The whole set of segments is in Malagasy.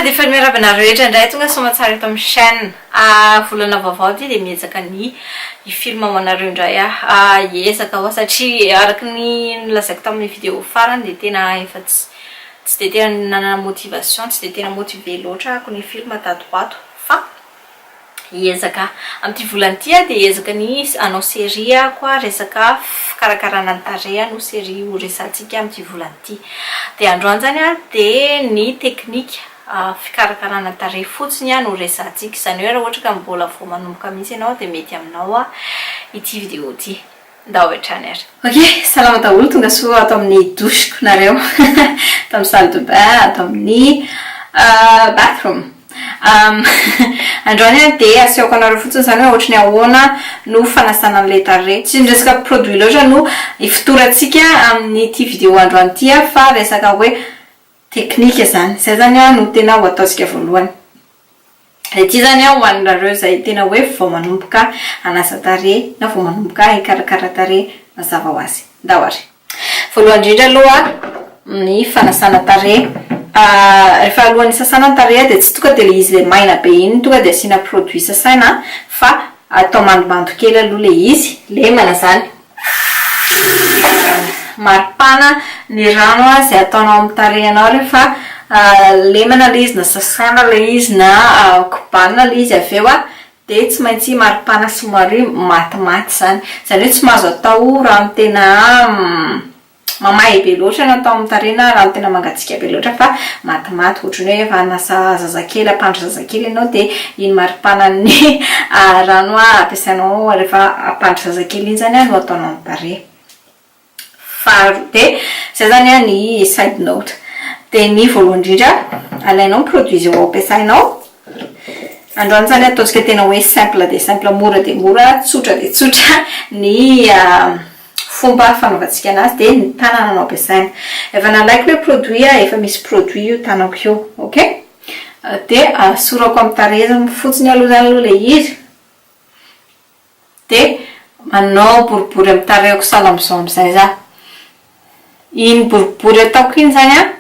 Dia faly miarahaba anareo rehetra indray tonga soamatsara eto amin'ny chaîne. Volana vaovao ity dia miezaka ny hi-film ho anareo indray aho. Hiezaka aho satria araka ny nolazaiko tamin'ny vidéo farany dia tena efa tsy tsy dia tena nanana motivation, tsy dia tena motivé loatra ahako ni-film tato ho ato fa Hiezaka amin'ity volana ity aho dia hiezaka ny hanao série aho koa resaka fikarakarana ny tarehy no série ho resahantsika amin'ity volana ity. Dia androany izany aho dia ny teknika fikarakarana tarehy fotsiny no resahantsika. Izany hoe raha ohatra ka mbola vao manomboka mihitsy ianao dia mety aminao ity vidéo ity. Ndao avy hatrany ary. Ok, salama daholo, tonga soa ato amin'ny douche-ko nareo, ato amin'ny salle de bain, ato amin'ny bathroom. Androany aho dia asehoko anareo fotsiny izany hoe ohatry ny ahoana no fanasana an'ilay tarehy. Tsy ny resaka produit loatra no ifotorantsika amin'ity vidéo androany ity fa resaka hoe teknika izany. Izay izany no tena ho ataontsika voalohany. Ity izany ho anareo izay tena hoe vao manomboka hanasa tarehy na vao manomboka hikarakara tarehy mazava ho azy. Ndao ary. Voalohany indrindra aloha ny fanasana tarehy. Rehefa alohan'ny sasana ny tarehy dia tsy tonga dia ilay izy ilay maina be iny tonga dia asiana produit sasaina fa atao mandomando kely aloha ilay izy, lemana izany. Maripana ny rano izay ataonao amin'ny tarehinao rehefa lemana ilay izy na sasana ilay izy na kobanina ilay izy avy eo dia tsy maintsy maripana somary matimaty izany. Izany hoe tsy mahazo atao rano tena Mamay be loatra ny atao amin'ny tarehy na rano tena mangatsiaka be loatra fa matimaty ohatran'ny hoe efa hanasa zazakely hampandry zazakely ianao dia iny maripanan'ny rano ampiasainao rehefa hampandry zazakely iny izany no ataonao amin'ny tarehy. Faharoa dia izay izany ny side note. Dia ny voalohany indrindra alainao ny produit izay ho ampiasainao. Androany izany ataontsika tena hoe simple dia simple, mora dia mora, tsotra dia tsotra ny Fomba fanaovantsika anazy dia ny tanana no ampiasaina. Efa nalaiko ilay produit a, efa misy produit io tanako io, ok? Dia asorako amin'ny tarehiny fotsiny aloha izany aloha ilay izy. Dia manao boribory amin'ny tarehiko sahala amin'izao amin'izay za. Iny boribory ataoko iny izany an,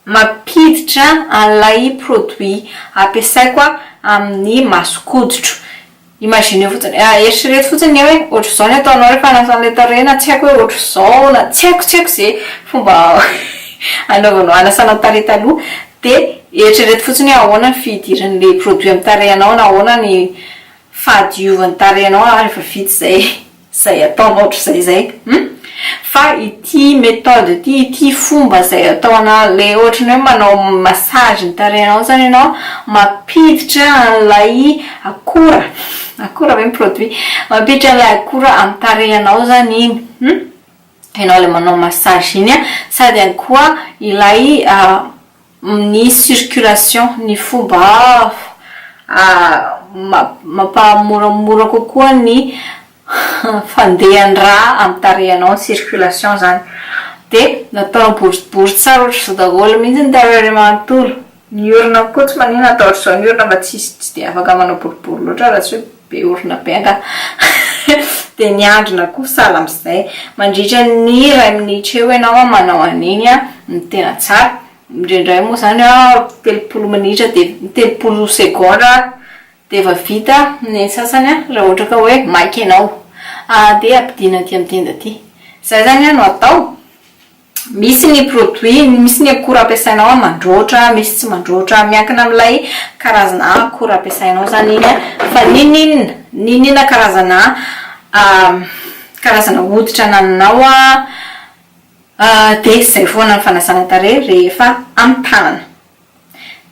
Mampiditra an'ilay produit ampiasaiko amin'ny mason-koditro. Imagineo fotsiny, eritrereto fotsiny anie hoe ohatr'izao ny ataonao rehefa hanasa an'ilay tarehy na tsy haiko hoe ohatr'izao na tsy haiko tsy haiko ze fomba anaovanao hanasana tarehy taloha dia eritrereto fotsiny hoe ahoana ny fidiran'ilay produit amin'ny tarehinao na ahoana ny fahadiovan'ny tarehinao rehefa vita izay. Zay ataonao ohatr'izay zay hum! Fa ity méthode ity, ity fomba zay ataonao le ohatran'ny hoe manao massage ny tarehinao zany ianao, mampiditra an'ilay akora, akora ve ny produit? Mampiditra an'ilay akora amin'ny tarehinao zany iny hum! Ianao ilay manao massage iny an, sady ihany koa ilay ny circulation, ny fomba mampahamoramora kokoa ny fandehan'ny rà amin'ny tarehinao, ny circulation zany. Dia nataonao boribory tsara ohatr'izao daholo mihitsy ny tarehy iray manontolo. Ny orona koa tsy maninona atao ohatr'izao ny orona fa tsisy tsy dia afaka manao boribory loatra raha tsy hoe be orona be angaha. Dia ny handrina koa sahala amin'izay. Mandritra ny iray minitra eo ianao manao an'iny no tena tsara. Indraindray moa izany 30 minitra dia 30 segondra dia efa vita ny sasany raha ohatra ka hoe maika ianao. Dia ampidina aty amin'ny tenda aty. Izay izany no atao. Misy ny produit, misy ny akora ampiasainao mandroatra, misy tsy mandroatra, miankina amin'ilay karazana akora ampiasainao izany iny an, fa n'inon'inona, n'inon'inona karazana karazana hoditra anananao an, dia izay foana ny fanasana tarehy rehefa amin'ny tanana.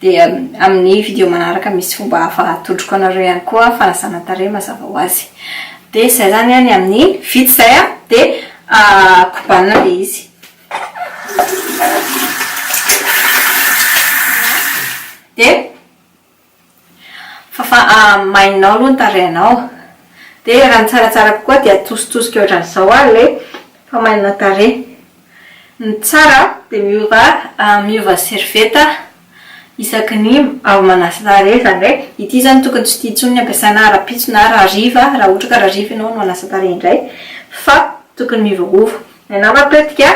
Dia amin'ny video manaraka misy fomba hafa atondroko anareo ihany koa fanasana tarehy mazava ho azy. Dia izay izany ny amin'iny, vita izay an, dia kobanina ilay izy. Dia fafa mainao aloha ny tarehinao. Dia raha ny tsaratsara kokoa dia atositosika ohatran'izao ary ilay famainana tarehy. Ny tsara dia miova miova serviette isaky ny avy manasa tarehy, izany hoe ity izany tokony tsy ity intsony ny ampiasaina rahampitso na rahariva raha ohatra ka rahariva ianao no hanasa tarehy indray fa tokony miovaova. Ny anah matetika.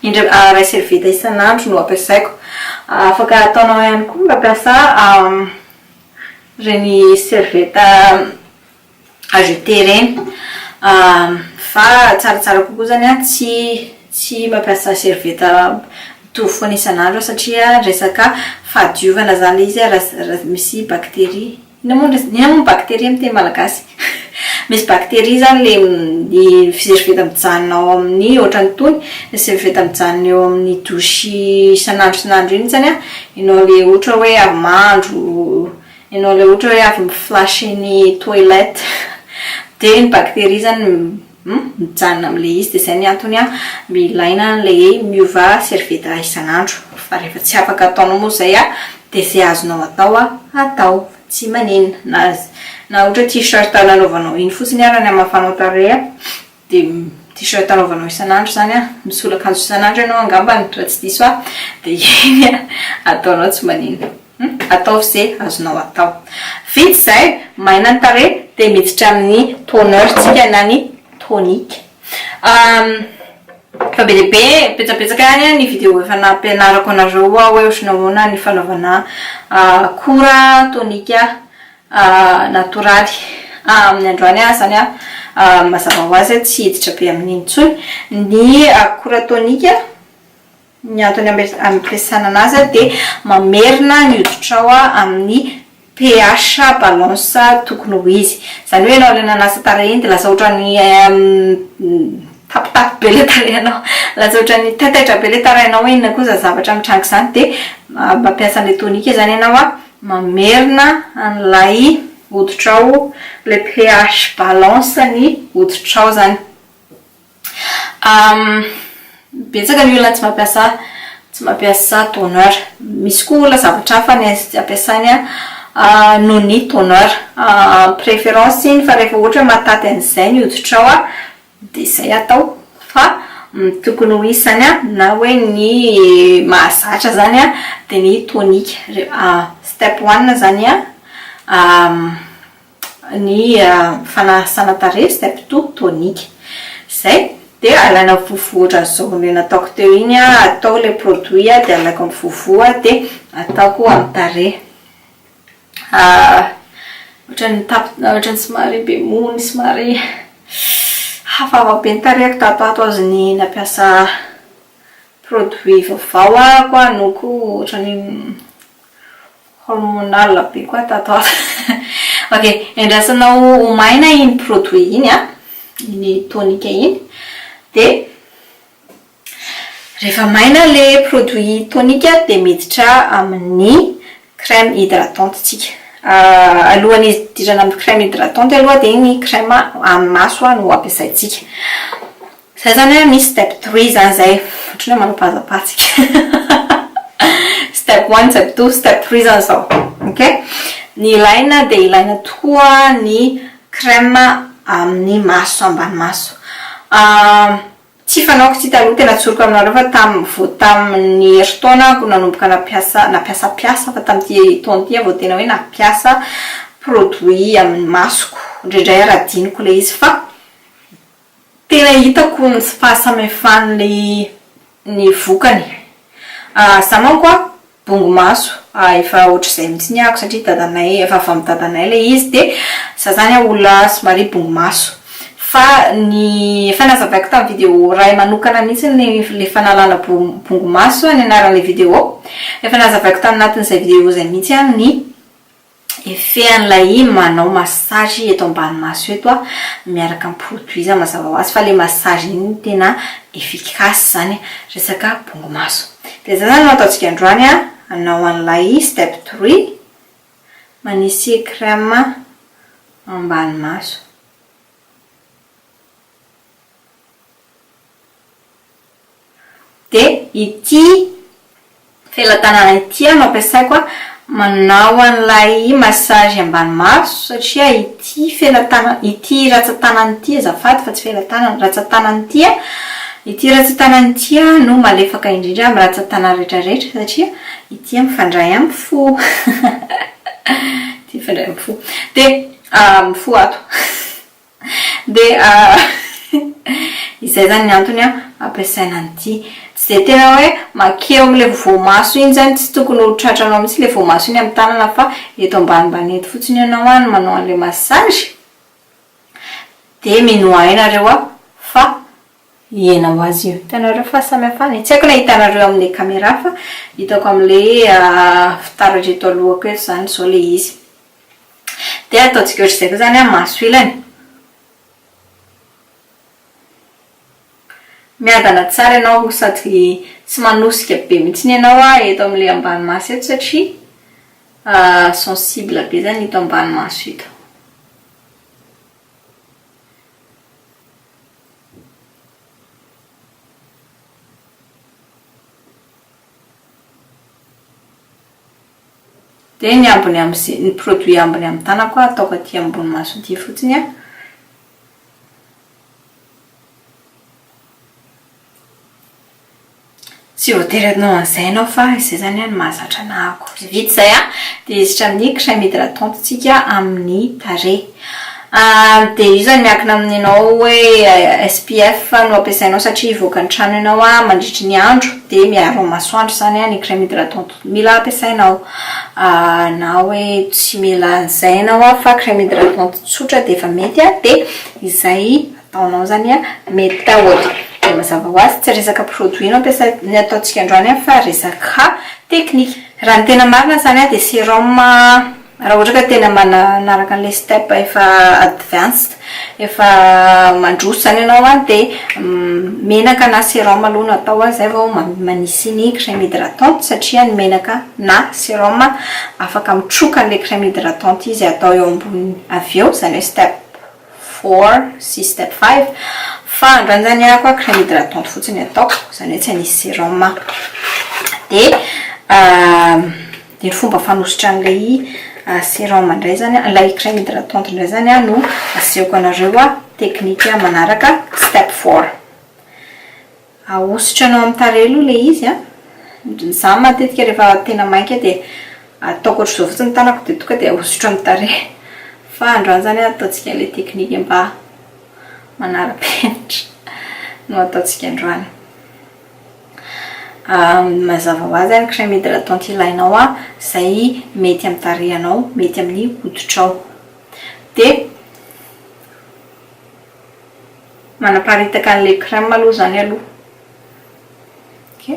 Indray iray serviette isan'andro no ampiasaiko. Afaka ataonao ihany koa mampiasa ireny serviette à jeter ireny fa tsaratsara kokoa zany an tsy tsy mampiasa serviette mitovy foana isan'andro satria resaka fahadiovana zany ilay izy raha misy bactérie. Inona moa ny inona moa ny bactérie amin'ny teny malagasy? Misy bactérie izany le ny serviette mijanona ao amin'ny ohatran'itony, ny serviette mijanona eo amin'ny douche isan'andro isan'andro iny izany an, ianao le ohatra hoe avy mandro, ianao le ohatra hoe avy mi-flasher ny toilette, dia ny bactérie izany mijanona amin'ilay izy, dia izay ny antony an ilaina an'ilay miova serviette isan'andro, fa rehefa tsy afaka ataonao moa izay an, dia izay azonao atao an atao fa tsy maninona, na na ohatra hoe t-shirt nanaovanao iny fotsiny ara ny hamafanao tarehy an, dia t-shirt anaovanao isan'andro izany an, misolo akanjo isan'andro ianao angambany raha tsy diso aho, dia iny an ataonao tsy maninona. Ataovy ze azonao atao. Vita izay, maina ny tarehy dia miditra amin'ny toner tsika na ny tonique. Efa be dia be, betsabetsaka ihany ny vidéo efa nampianarako anareo hoe ohatry ny ahoana ny fanaovana akora tonique natoraly. Amin'ny androany aho izany mazava ho azy tsy hiditra be amin'iny intsony. Ny akora tonique. Ny antony ampiasana anazy dia mamerina ny hoditrao amin'ny pH balance tokony ho izy. Izany hoe ianao ilay nanasa tarehy iny dia lasa ohatran'ny mitapitapy be ilay tarehinao, lasa ohatran'ny taitaitra be ilay tarehinao hoe inona koa izany zavatra mitranga izany dia mampiasa an'ilay tonique izany ianao mamerina an'ilay hoditrao, ilay pH balance ny hoditrao izany. Betsaka ny olona tsy mampiasa tsy mampiasa toner. Misy koa olona zavatra hafa ny ampiasainy noho ny toner. Préférence iny fa rehefa ohatra hoe mahataty an'izay ny hoditrao dia izay atao fa ny tokony ho izy izany na hoe ny mahazatra izany dia ny tonique. Step one izany ny fanasana tarehy step two tonique zay de alaina vovo ohatran'izao le nataoko teo iny atao le produit de alaiko amin'ny vovo de ataoko amin'ny tarehy ohatran'ny mitapy ohatran'ny somary be mony somary hafahafa be ny tarehiko tato ato azy ny nampiasa produit vaovao aho koa no koa ohatran'ny Hormonal be koa tato ato. Ok, endrasanao ho maina iny produit iny an, iny tonique iny, dia rehefa maina le produit tonique dia miditra amin'ny crème hydratante tsika. Alohan'ny hidirana amin'ny crème hydratante aloha dia ny crème amin'ny maso no ampiasaintsika. Zay zany hoe misy step three zany zay, ohatran'ny hoe manao pas à pas tsika. Step one, step two, step three zany zao. Ok? Ny ilaina dia ilaina tokoa ny crème amin'ny maso, ambany maso. Tsy fanaoko ity taloha, tena tsoriko aminareo fa tam vao tamin'ny herintaona aho nanomboka nampiasa, nampiasampiasa fa tamin'ity taona ity aho vao tena hoe nampiasa produit amin'ny masoko. Indraindray ary adinoko ilay izy fa Tena hitako ny tsy fahasamihafan'ny ny vokany. Za manko a, bongo maso, efa ohatr'izay mihitsy ny ahako satria dadanay, efa avy amin'ny dadanay ilay izy dia za zany olona somary bongo maso. Fa ny efa nazavaiko tamin'ny vidéo iray manokana mihitsy ny ilay fanalana bongo maso ny anaran'ilay vidéo. Efa nazavaiko tanatin'izay vidéo izay mihitsy ny Effet an'ilay manao massage eto ambany maso eto a, miaraka amin'ny produit zany mazava ho azy fa le massage iny no tena efficace zany resaka bongo maso. Dia zay zany no ataontsika androany a, hanao an'ilay step three, manisy crème ambany maso. Dia ity felatanana ity no ampiasaiko manao an'ilay massage ambany maso satria ity felatanana, ity ratsan-tanana ity azafady fa tsy felatanana, ratsan-tanana ity, ity ratsan-tanana ity no malefaka indrindra amin'ny ratsan-tanana rehetra rehetra satria ity mifandray amin'ny fo, ity mifandray amin'ny fo, dia amin'ny fo ato. Dia izay izany ny antony ampiasaina an'ity. Tsy dia tena hoe makeo amin'ilay voamaso iny izany, tsy tokony ho tratranao mihitsy ilay voamaso iny amin'ny tanana fa eto ambanimbany eto fotsiny ianao no manao an'ilay massage. Dia minoa ahy nareo aho fa hihena ho azy io. Hitanareo fahasamihafana e? Tsy haiko na hitanareo amin'ilay caméra fa hitako amin'ilay fitaratra eto alohako eto izany izao ilay izy. Dia ataontsika ohatr'izay koa izany an, maso ilany. Miadana tsara ianao sady tsy manosika be mihitsy ianao eto amin'ilay ambany maso eto satria sensible be izany ito ambany maso ito. Dia ny ambiny amin'izay, ny produit ambiny amin'ny tanako ataoko aty ambony maso aty fotsiny an. Tsy voatery hanao an'izay ianao fa izay izany no mahazatra anahako. Vita izay an, dia hiditra amin'ny crème hydratante tsika amin'ny tarehy. Dia io izany miankina amin'ny anao hoe SPF no ampiasainao satria hivoaka ny trano ianao mandritry ny andro dia miaro amin'ny masoandro izany ny crème hydratante mila ampiasainao. Na hoe tsy mila an'izay ianao fa crème hydratante tsotra dia efa mety dia izay ataonao izany mety daholo. Dia mazava ho azy tsy resaka produit no ampiasaina ny ataontsika androany fa resaka technique. Raha ny tena marina izany dia sérum Raha ohatra ka tena manaraka an'ilay step efa advanced, efa mandroso izany ianao an, dia menaka na sérum aloha no atao an, izay vao manisy ny crème hydratante satria ny menaka na sérum afaka mitroka an'ilay crème hydratante izy atao eo amboniny avy eo, izany hoe step four sy step five, fa androany izany aho crème hydratante fotsiny ataoko, izany hoe tsy hanisy sérum aho. Dia dia ny fomba fanosotra an'ilay sérum indray izany, ilay crème hydratante indray izany no asehoko anareo technique manaraka step four. Ahosotra anao amin'ny tarehy aloha ilay izy an, za matetika rehefa tena maika dia ataoko ohatr'izao fotsiny ny tanako dia tonga dia ahosotra amin'ny tarehy, fa androany izany ataontsika ilay technique mba manara-penitra no ataontsika androany. Mazava ho azy ny crème hydratante ilainao an, izay mety amin'ny tarehinao, mety amin'ny hoditrao. Dia manaparitaka an'ilay crème aloha izany aloha. Ok.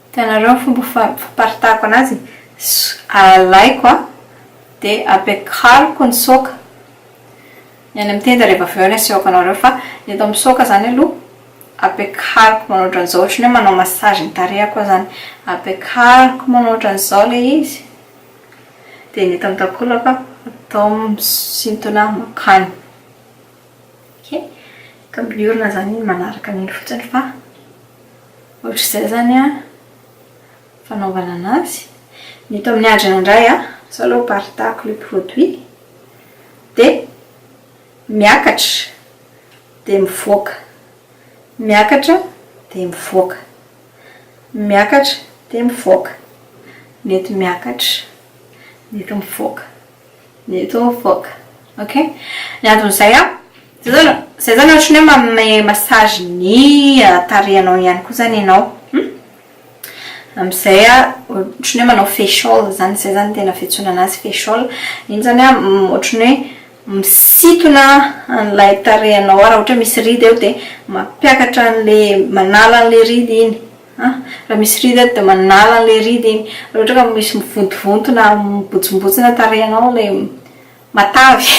Hitanareo ny fomba famparitahako anazy? Alaiko an, dia ampiakariko ny saoka. Ny any amin'ny tenda rehefa avy eo no asehoko anareo fa ny eto amin'ny saoka izany aloha ampiakariko manao ohatran'izao ohatran'ny hoe manao massage ny tarehiko aho izany. Ampiakariko manao ohatran'izao ilay izy. Dia ny eto amin'ny takolaka atao misintona mankany. Ok, eto amin'ny orona izany manaraka an'iny fotsiny fa ohatr'izay izany an fanaovana anazy. Ny eto amin'ny handrina indray an, izao aloha aparitahako ilay produit dia miakatra dia mivoaka, miakatra dia mivoaka, miakatra dia mivoaka. Ny eto miakatra, ny eto mivoaka, ny eto mivoaka. Ok? Ny anton'izay an, zay zany zay zany ohatran'ny hoe manome massage ny tarehinao ihany koa zany ianao. Hum? Amin'izay an, ohatran'ny hoe manao facial zany, zay zany tena fiantsoana anazy facial. Iny zany an, ohatran'ny hoe misintona an'ilay tarehinao raha ohatra hoe misy ridy eo dia mampiakatra an'ilay, manala an'ilay ridy iny. An! Raha misy ridy ato dia manala an'ilay ridy iny. Raha ohatra ka misy mivontovonto na mibontsimbontsina tarehinao ilay matavy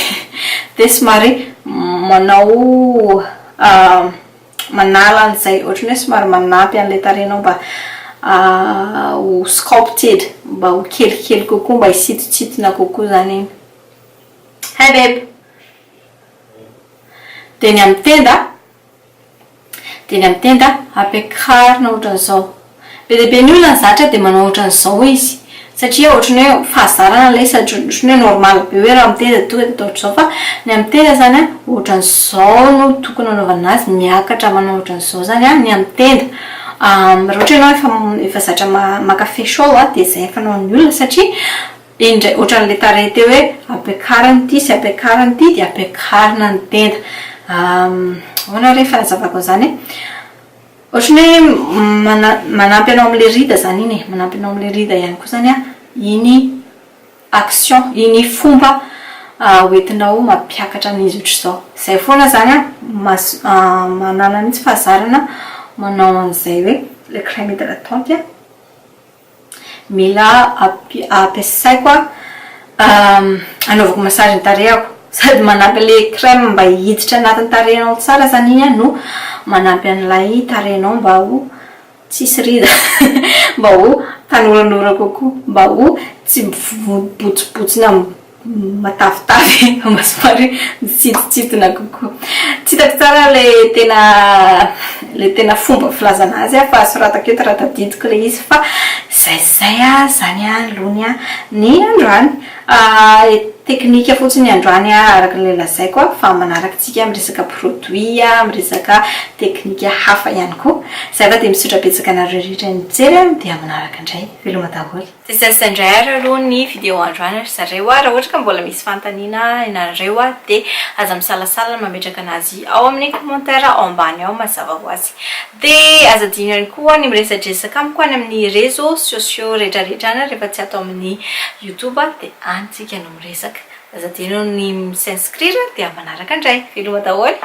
dia somary manao manala an'izay, ohatran'ny hoe somary manampy an'ilay tarehinao mba ho sculpted, mba ho kelikely kokoa, mba hisintontsintona kokoa izany iny. Hi babe! Dia ny amin'ny tenda. Dia ny amin'ny tenda ampiakarina ohatran'izao. Be dia be ny olona nizatra dia manao ohatran'izao izy. Satria ohatran'ny hoe fahazarana ilay izy sady ohatran'ny hoe normal be hoe raha amin'ny tenda dia tonga dia atao ohatr'izao fa ny amin'ny tenda izany an, ohatran'izao no tokony hanaovana azy, miakatra manao ohatran'izao izany an ny amin'ny tenda. Raha ohatra ianao efa efa zatra maka facial dia izay fanaon'ny olona satria Indray ohatran'ilay tarehy teo hoe ampiakarina ity sy ampiakarina ity dia ampiakarina ny tenda. Ahoana re fanazavako an'izany e? Ohatran'ny hoe manampy anao amin'ilay rida izany iny e, manampy anao amin'ilay rida ihany koa izany an, iny action, iny fomba hoentinao mampiakatra an'izy ohatr'izao. Izay foana izany an, manana mihitsy fahazarana manao an'izay hoe ilay crème hydratante an. Mila ampiasaiko anaovako massage ny tarehako. Sady manampy an'ilay crème mba hiditra anatin'ny tarehinao tsara zany iny no manampy an'ilay tarehinao mba ho tsisy rida, mba ho tanoranora kokoa, mba ho tsy mibotsibotsina matavitavy mba somary mitsititsitona kokoa. Tsy hitako tsara ilay tena ilay tena fomba filazana azy fa soratako eto raha tadidiko ilay izy fa izay sy izay izany aloha ny androany. Teknika fotsiny androany araka ilay lazaiko fa manaraka antsika miresaka produit, miresaka teknika hafa ihany koa. Izay fa dia misaotra betsaka anareo rehetra nijery dia manaraka indray. Veloma daholo. Dia izay sy izay indray ary aloha ny vidéo androany ry zareo a! Raha ohatra ka mbola misy fanontaniana ianareo a dia aza misalasala mametraka anazy ao amin'ny commentaire ao ambany ao mazava ho azy. Dia aza adino ihany koa ny miresadresaka amiko any amin'ny réseaux sociaux rehetra rehetra any rehefa tsy ato amin'ny youtube dia any tsika no miresaka. Aza adino ny mi-s'inscrire dia manaraka indray. Veloma daholo!